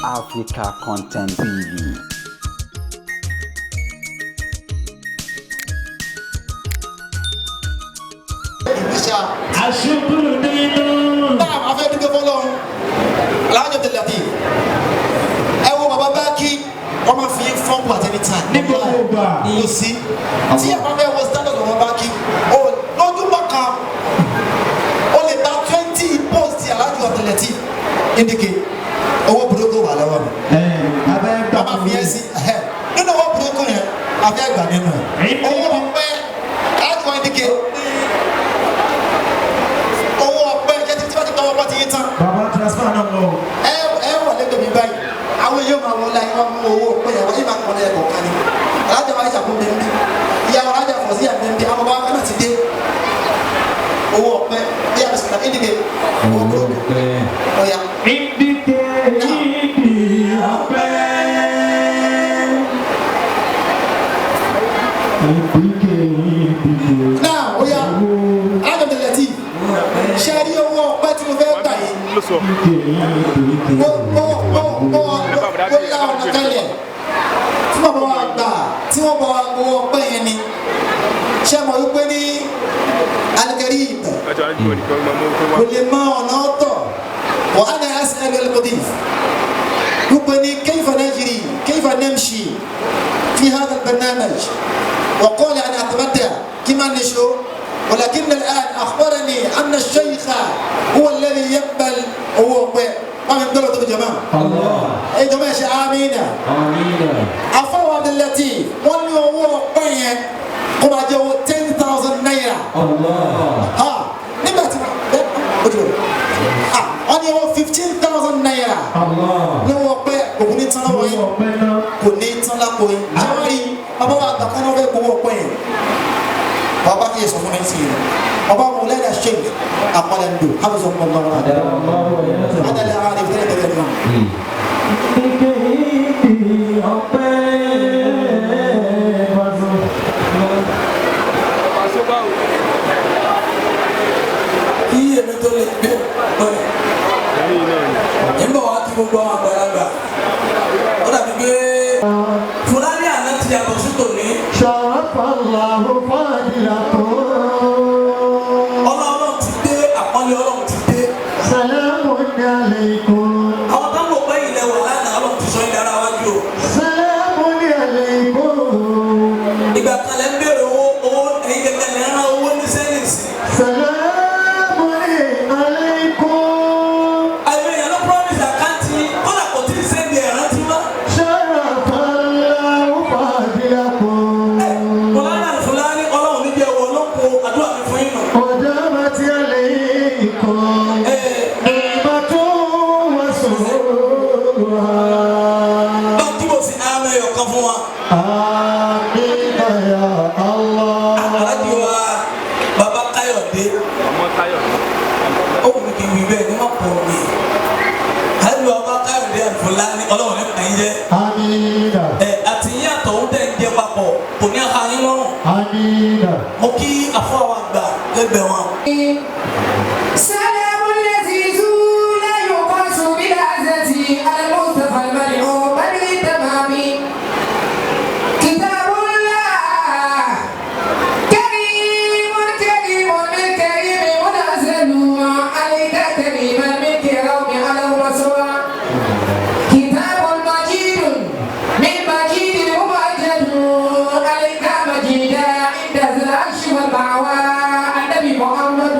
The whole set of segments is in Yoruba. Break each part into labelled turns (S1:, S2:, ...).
S1: Africa Content TV.
S2: Ìgbésà.
S3: Aṣukuru nínú.
S2: Náà a fẹ́ dúpẹ́ fọlọ́run Alhaji Abdul Lateef. Ẹ wo bàbá Bákí, wọ́n máa fi fọ́ọ̀mù at any time.
S3: Ní gbogbo ìgbà.
S2: Kò sí tí ẹ bá fẹ́ wo standard bàbá Bákí o, lójúmọ́ kan o lè gba 20 post Alhaji Abdul Lateef indike owó burúkú wà lọ́wọ́ mi.
S3: Ẹ abẹ́ gbà.
S2: Wọ́n máa fi ẹ́ sí ẹ̀ nínú owó burúkú yẹn, a fẹ́ gbà nínú ẹ̀ owó ọpẹ́ Alhaji wa indike owó ọpẹ́ jẹ́ títí wọ́n ti tọwọ́ bọ́ ti yín tán.
S3: Bàbá transfer náà lọ.
S2: Ẹ ẹ wà lẹ́gbẹ̀ẹ́ mi báyìí, àwọn èèyàn máa wọlé ayé wọn mú owó pé ẹ̀wọ̀n yìí máa kọ́ lẹ́yìn kọ̀ọ̀kan ni. Alájà wa ìṣàkóso mi bí ìyá wa alájà fọ̀ sí àmì bí àwọn bàbá náà ti dé owó ọpẹ́ bí a bẹ sọ̀rọ̀ ìdíje owó burúkú ọ̀yà.
S3: Indike ibi ọpẹ́. Indike ibi.
S2: Náà ọ̀yà Alhaji Abdul Lateef, ṣe rí owó ọpẹ́ tí mo fẹ́ gbà yìí?
S3: Indike ibi.
S2: Mo mo mo mo mo la ọ̀nà kalẹ̀ tí bàbá wa gbà tí wọ́n bá wa gbowó ọpẹ́ yẹn ni. Ṣé mo wípé ní Al-Karim kò lè mọ ọ̀nà ọ̀tọ̀ wa ana as'alu al-mudif wípé ní kayfa najri kayfa namshi fi hadha al-barnamaj wa qala ana atamatta kima nishu ولكن الآن أخبرني أن الشيخ هو الذي يقبل هو ما من دولة جماعة.
S3: Allah.
S2: أي جماعة آمين.
S3: Amina.
S2: Afọwọ́ Abdul Lateef wọ́n ní owó ọpẹ́ yẹn kó máa jẹ́ owó ₦10,000.
S3: Allah.
S2: Ha, nígbà tí ẹ ó ti bẹ̀rẹ̀, ah, wọ́n ní owó ₦15,000.
S3: Allah.
S2: Lówó ọpẹ́ òkú ní tán lọ́wọ́ yín.
S3: Owó ọpẹ́ náà.
S2: Kò ní tán lápò yín. Ṣé wọ́n rí bàbá wa àgbà kan náà fẹ́ gbowó ọpẹ́ yẹn? Bàbá kì í sọ fún mi sí i, bàbá wọn lẹ́yìn ṣe àpàlẹ̀ ń dò hàbùsọ̀ fún ọmọ wọn. Adàlẹ́ àwọn àdìgbò tẹ́lẹ̀ tẹ́lẹ̀ náà.
S3: Indike ibi ọpẹ́.
S4: Kí èmi tó lè gbé ọ̀rẹ́ nígbà wàá kí gbogbo àwọn àgbàlagbà, ó dàbí pé fúlàní àná ti yàtọ̀ sí tòní.
S3: شرف الله فضلكم.
S4: Ọlọ́run ti dé, àpọ́nlé ọlọ́run ti dé.
S3: سلام عليكم.
S4: Àwọn táwọn òpẹ́ ilẹ̀ wà lánàá, ọlọ́run ti sọ ilẹ̀ ara wájú o.
S3: سلام عليكم.
S4: Ìgbà kan lẹ́ ń béèrè owó owó, ẹ̀yin kẹ̀kẹ́ lẹ́ ń rán owó ní sẹ́yìnsì.
S3: سلام عليكم.
S4: Àìmọ̀ èèyàn ló promise àkáǹtì, kódà kò tí ì sẹ́ndì ẹ̀ rántí mọ́.
S3: شرف الله فضلكم.
S4: Fúlàní fúlàní, ọlọ́run níbi ẹ̀wọ̀ olóko, àdúrà mi fún yín nù.
S3: ودامت عليكم نعمة وسرورها.
S4: Bá kí mo sì ámẹ́ ẹ̀yọ̀ kan fún wa.
S3: آمين يا الله.
S4: Aláàjì wa bàbá Káyọ̀dé, ó wù mí kí n wí bẹ́ẹ̀ ní má pọ̀ mi. Aláàjì wa bàbá Káyọ̀dé Fúlàní, ọlọ́run ní kàn yín jẹ́.
S3: آمين.
S4: Ẹ àti yín àtọ̀hún tẹ̀ ń jẹ papọ̀ kò ní ha yín lọ́rùn.
S3: آمين.
S4: Mo kí afọ àwọn àgbà lẹ́gbẹ̀ẹ́ wọn.
S5: سلام لذيذ لا يقاس بلذته المصطفى الملعوب بالتمام. كتاب الله كريم كريم من كريم منزل عليك كريما من كرام على الرسول. كتاب مجيد من مجيد ممجد عليك مجيدا عند ذي العرش والمأوى النبي محمد.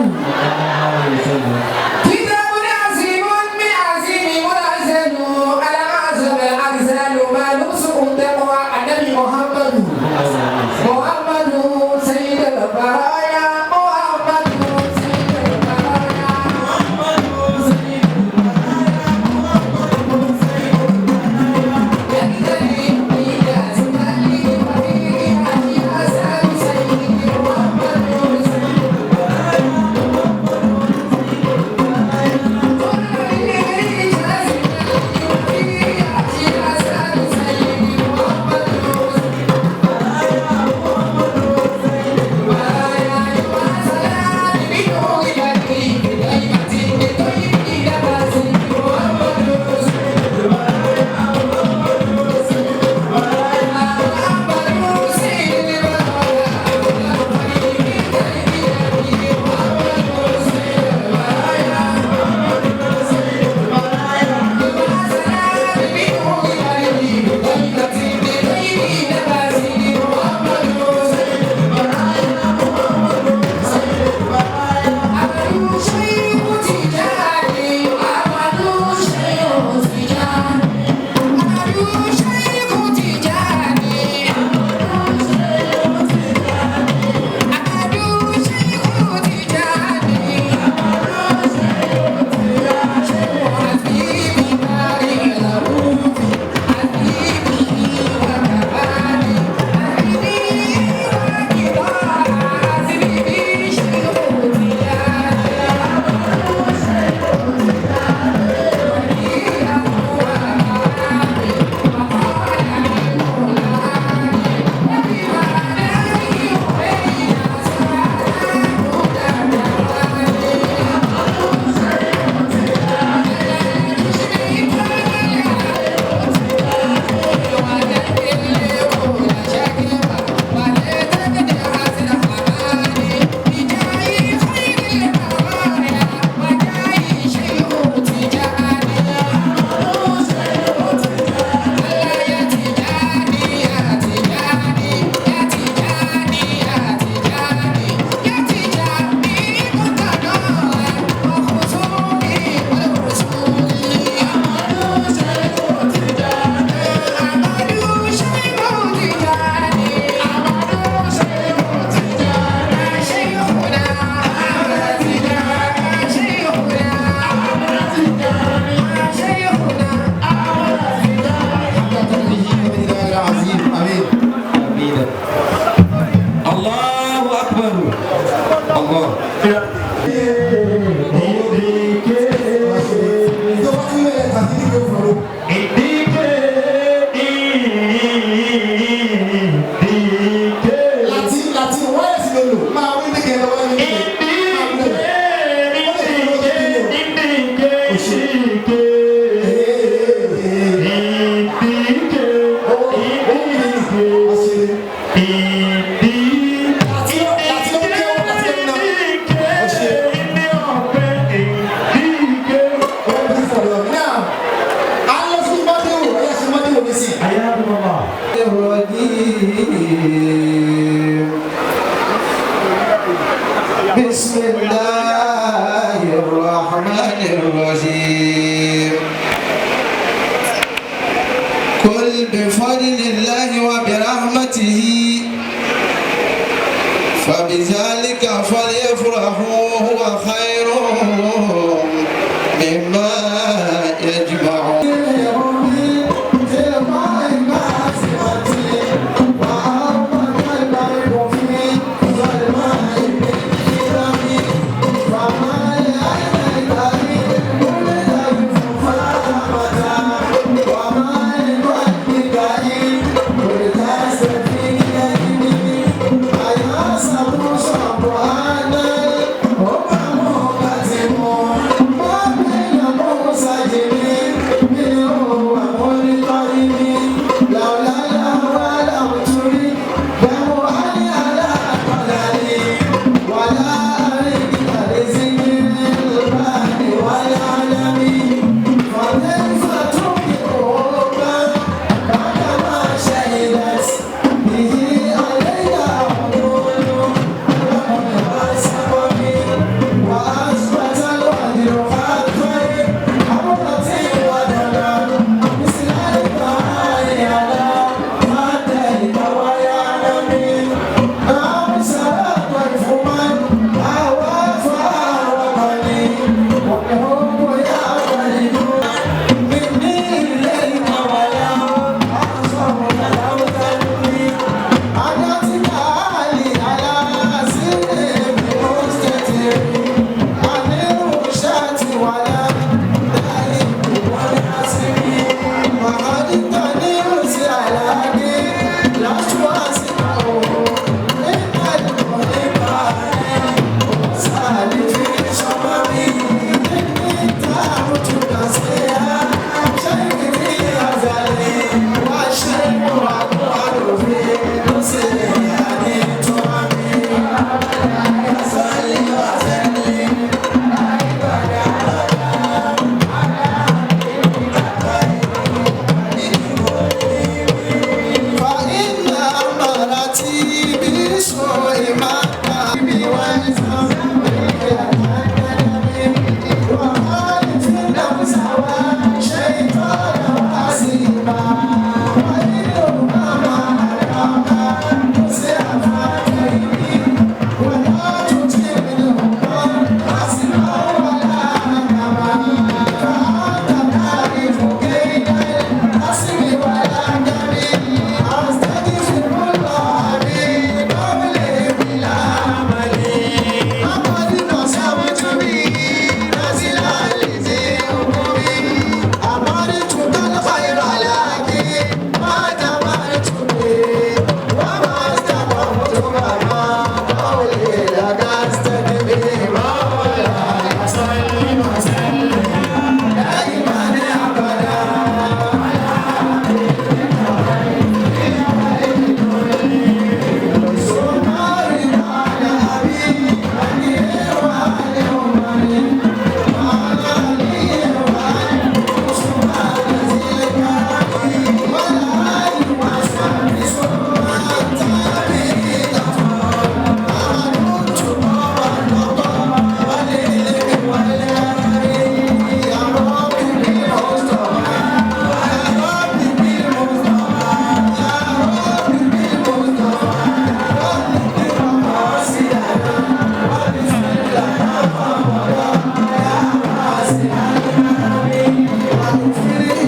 S2: Láti ló kéwọ́ láti ló ná. Ó ń bí sọ̀rọ̀ náà. A lọ sí Mọ́déwò, ẹ̀yà sí Mọ́déwò nísìnyí.
S5: الرجيم بسم الله الرحمن الرحيم قل بفضل الله وبرحمته فبذلك فليفرحوا هو خير مما يجمعون.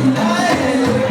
S2: Thank you.